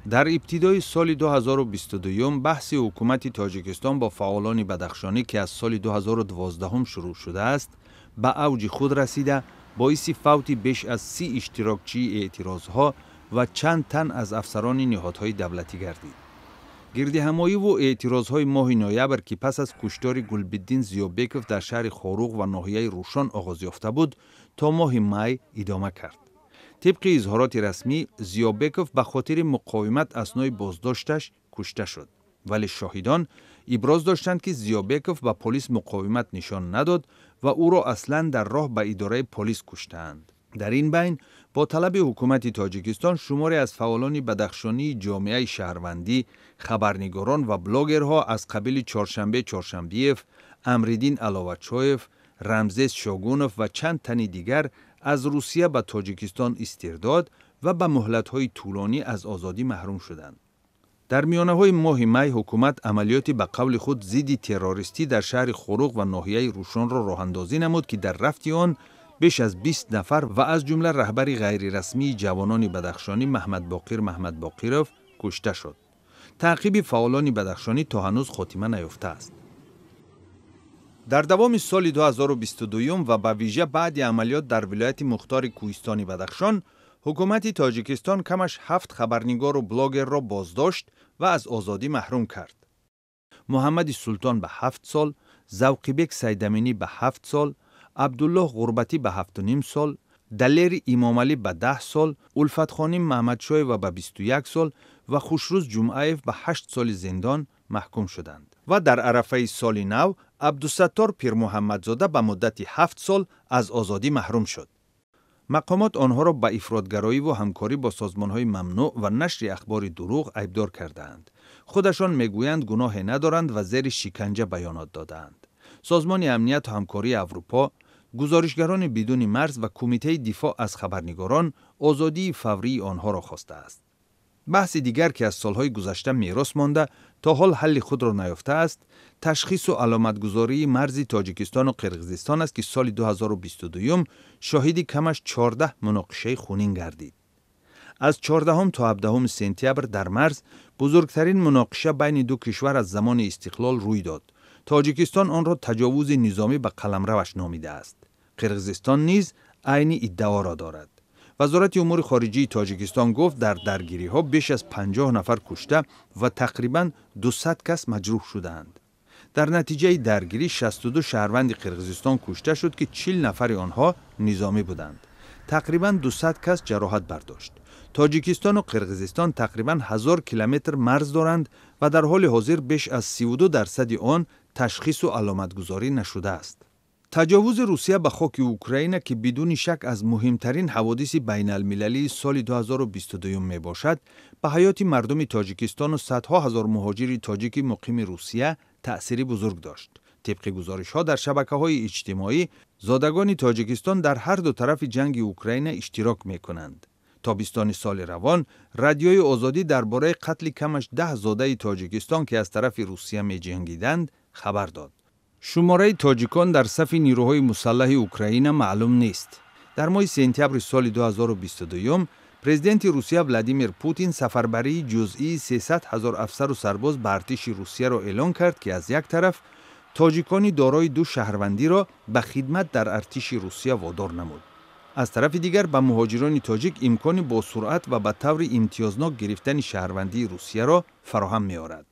Дар ибтидои соли 2022 баҳси ҳукумати Тоҷикистон бо фаъолони бадахшонӣ, ки аз соли 2012 шурӯъ шудааст, ба авҷи худ расида, боиси фавти беш аз 30 иштирокчии эътирозҳо ва чанд тан аз афсарони ниҳодҳои давлатӣ гардид. Гирдиҳамоиву эътирозҳои моҳи ноябр, ки пас аз куштори Гулбиддин Зиёбеков дар шаҳри Хоруғ ва ноҳияи Рӯшон оғоз ёфта буд, то моҳи май идома кард. Тибқи изҳороти расмӣ, Зиёбеков ба хотири муқовимат аснои боздошташ кушта шуд, вале шоҳидон иброз доштанд, ки Зиёбеков ба полис муқовимат нишон надод ва ӯро аслан дар роҳ ба идораи полис куштаанд. Дар ин байн бо талаби ҳукумати Тоҷикистон шуморе аз фаъолони бадахшонии ҷомеаи шаҳрвандӣ, хабарнигорон ва блогерҳо аз қабили Чоршанбе Чоршанбиев, Амриддин Аловачоев, Рамзес Шогунов ва чанд тани дигар аз Русия ба Тоҷикистон истирдод ва ба муҳлатҳои тӯлонӣ аз озодӣ маҳрум шуданд. Дар миёнаҳои моҳи май ҳукумат амалиёти ба қавли худ зидди террористӣ дар шаҳри Хоруғ ва ноҳияи Рӯшонро роҳандозӣ намуд, ки дар рафти он беш аз 20 нафар ва аз ҷумла раҳбари ғайрирасмии ҷавонони бадахшонӣ Маҳмадбоқир Маҳмадбоқиров кушта шуд. Таъқиби фаъолони бадахшонӣ то ҳанӯз хотима наёфтааст. Дар давоми соли 2022 ва ба вижа баъди амалиёт дар вилояти мухтори Кӯҳистони Бадахшон, ҳукумати Тоҷикистон камаш ҳафт хабарнигору блогерро боздошт ва аз озодӣ маҳрум кард. Муҳаммади Султон ба 7 сол, Завқибек Сайдаминӣ ба 7 сол, Абдуллоҳ Ғурбатӣ ба 7,5 сол, Далери Имомалӣ ба 10 сол, Улфатхоним Маҳмадшоева ба 21 сол ва Хушрӯз Ҷумъаев ба 8 соли зиндон маҳкум шуданд. Ва дар арафаи соли нав Абдусаттор Пирмуҳаммадзода ба муддати 7 сол аз озодӣ маҳрум шуд. Мақомот онҳоро ба ифротгароиву ҳамкорӣ бо созмонҳои мамнӯъ ва нашри ахбори дурӯғ айбдор кардаанд. Худашон мегӯянд, гуноҳе надоранд ва зери шиканҷа баёнот додаанд. Созмони Амнияту ҳамкории Аврупо, Гузоришгарони бидуни марз ва Кумитаи дифоъ аз хабарнигорон озодии фаврии онҳоро хостааст. Баҳси дигар, ки аз солҳои гузашта мерос монда, то ҳол ҳалли худро наёфтааст, ташхису аломатгузории марзи Тоҷикистону Қирғизистон аст, ки соли 2022 шоҳиди камаш 14 муноқишаи хунин гардид. Аз 14 то 17 сентябр дар марз бузургтарин муноқиша байни ду кишвар аз замони истиқлол рӯй дод. Тоҷикистон онро таҷовузи низомӣ ба қаламраваш номидааст. Қирғизистон низ айни иддаоро дорад. Вазорати умури хориҷии Тоҷикистон гуфт, дар даргириҳо беш аз 50 нафар кушта ва тақрибан 200 кас маҷрӯҳ шудаанд. Дар натиҷаи даргирӣ 62 шаҳрванди Қирғизистон кушта шуд, ки 40 нафари онҳо низомӣ буданд. Тақрибан 200 кас ҷароҳат бардошт. Тоҷикистону Қирғизистон тақрибан 1000 километр марз доранд ва дар ҳоли ҳозир беш аз 32 дарсади он ташхису аломатгузорӣ нашудааст. Таҷовузи Русия ба хоки Украина, ки бидуни шак аз муҳимтарин ҳаводиси байналмилалии соли 2022 мебошад, ба ҳаёти мардуми Тоҷикистону садҳо ҳазор муҳоҷири тоҷики муқими Русия таъсири бузург дошт. Тибқи гузоришҳо дар шабакаҳои иҷтимоӣ, зодагони Тоҷикистон дар ҳар ду тарафи ҷанги Украина иштирок мекунанд. Тобистони соли равон Радиои Озодӣ дар бораи қатли камаш 10 зодаи Тоҷикистон, ки аз тарафи Русия меҷангиданд, хабар дод. Шумораи тоҷикон дар сафи нирӯҳои мусаллаҳи Украина маълум нест. Дар моҳи сентябри соли 2022 президенти Русия Владимир Путин сафарбарии ҷузъии 300 ҳазор афсару сарбоз ба артиши Русияро эълон кард, ки аз як тараф тоҷикони дорои ду шаҳрвандиро ба хидмат дар артиши Русия водор намуд, аз тарафи дигар ба муҳоҷирони тоҷик имкони бо суръат ва ба таври имтиёзнок гирифтани шаҳрвандии Русияро фароҳам меорад.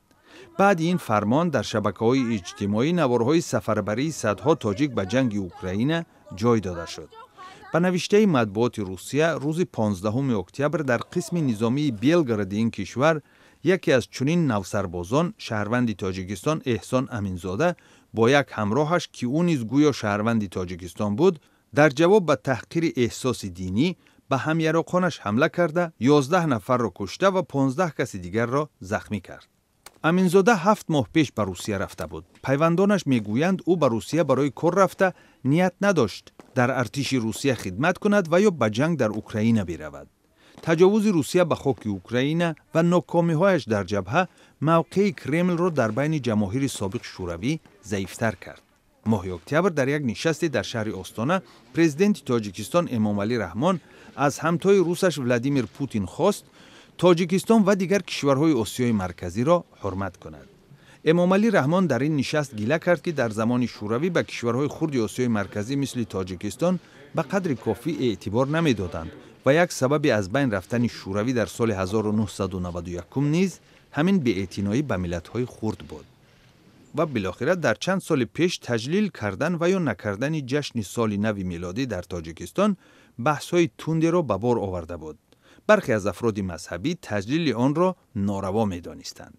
Баъди ин фармон дар шабакаҳои иҷтимоӣ наворҳои сафарбарии садҳо тоҷик ба ҷанги Украина ҷой дода шуд. Ба навиштаи матбуоти Русия, рӯзи 15 октябр дар қисми низомии Белгороди ин кишвар яке аз чунин навсарбозон, шаҳрванди Тоҷикистон Эҳсон Аминзода, бо як ҳамроҳаш, ки ӯ низ гӯё шаҳрванди Тоҷикистон буд, дар ҷавоб ба таҳқири эҳсоси динӣ ба ҳамяроқонаш ҳамла карда, 11 нафарро кушта ва 15 каси дигарро захмӣ кард. Аминзода 7 моҳ пеш ба Русия рафта буд. Пайвандонаш мегӯянд, ӯ ба Русия барои кор рафта, ният надошт дар артиши Русия хидмат кунад ва ё ба ҷанг дар Украина биравад. Таҷовузи Русия ба хоки Украина ва нокомиҳояш дар ҷабҳа мавқеи Кремлро дар байни ҷамоҳири собиқ Шӯравӣ заифтар кард. Моҳи октябр дар як нишасте дар шаҳри Остона президенти Тоҷикистон Эмомалӣ Раҳмон аз ҳамтои русаш Владимир Путин хост, Тоҷикистон ва дигар кишварҳои Осиёи Марказиро ҳурмат кунад. Эмомалӣ Раҳмон дар ин нишаст гила кард, ки дар замони Шӯравӣ ба кишварҳои хурди Осиёи Марказӣ мисли Тоҷикистон ба қадри кофӣ эътибор намедоданд ва як сабаби аз байн рафтани Шӯравӣ дар соли 1991 низ ҳамин беэътиноӣ ба миллатҳои хурд буд. Ва билохира дар чанд соли пеш таҷлил кардан ва ё накардани ҷашни соли нави милодӣ дар Тоҷикистон баҳсҳои тундеро ба бор оварда буд. Бархе аз афроди мазҳабӣ таҷлили онро нораво медонистанд.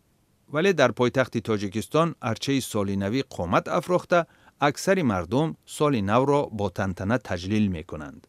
Вале дар пойтахти Тоҷикистон арчаи соли навӣ қомат афрохта, аксари мардум соли навро бо тантана таҷлил мекунанд.